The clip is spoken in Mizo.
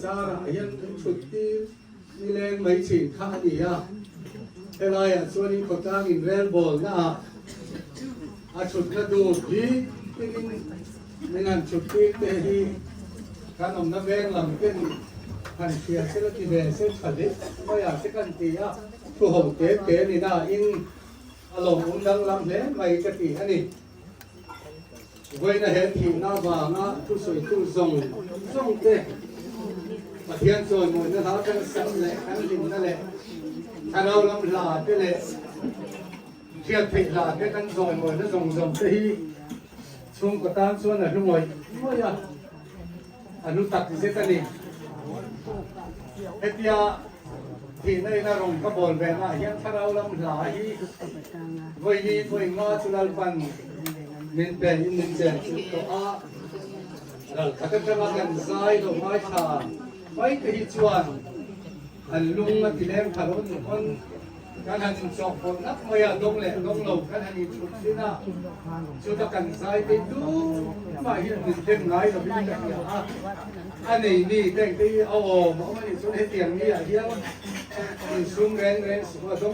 car ah hian min thut tir nileng mai thin kha a ni a. Helaiah chuanin khawtlang inrelbawlna ah a thutna tur hi tingin min han thut tir te hi kan awmna veng lam ten han hria se la ti ve se tha hle mai a te kan ti a, thu ho te te ni na in a lawmawm danglam hle mai ka ti a ni. Vawiina he thihna avanga thusawitu zawng zawng te Pathian chawimawina hla kan sak leh kan hlimna leh thlarau lam hla te leh hriat theih hla te kan chawimawina zawng zawng te hi chhungkaw tan chuan a hlu ngawih ngawih a, a hlu tak zet a ni. Hetia thihna ina rawn ka bawl ve naah hian thlarau lam hla hi vawi vawi nga chu Lalpan min pe in min chen chilh tawh a, ral khat atanga kan zai lo ngaithla mai te hi chuan an lung a ti leng pha lo ni pawn kan han inchawhpawlh nak mai a, dawng leh dawng lo kan han inchhut thin a, chuta kan zai te tumah hian min dem ngai lovin ka hria a, a nei mi te engte hi a awm a awm a nih chuan hetiang mi ah hian insum reng reng suh a dawng.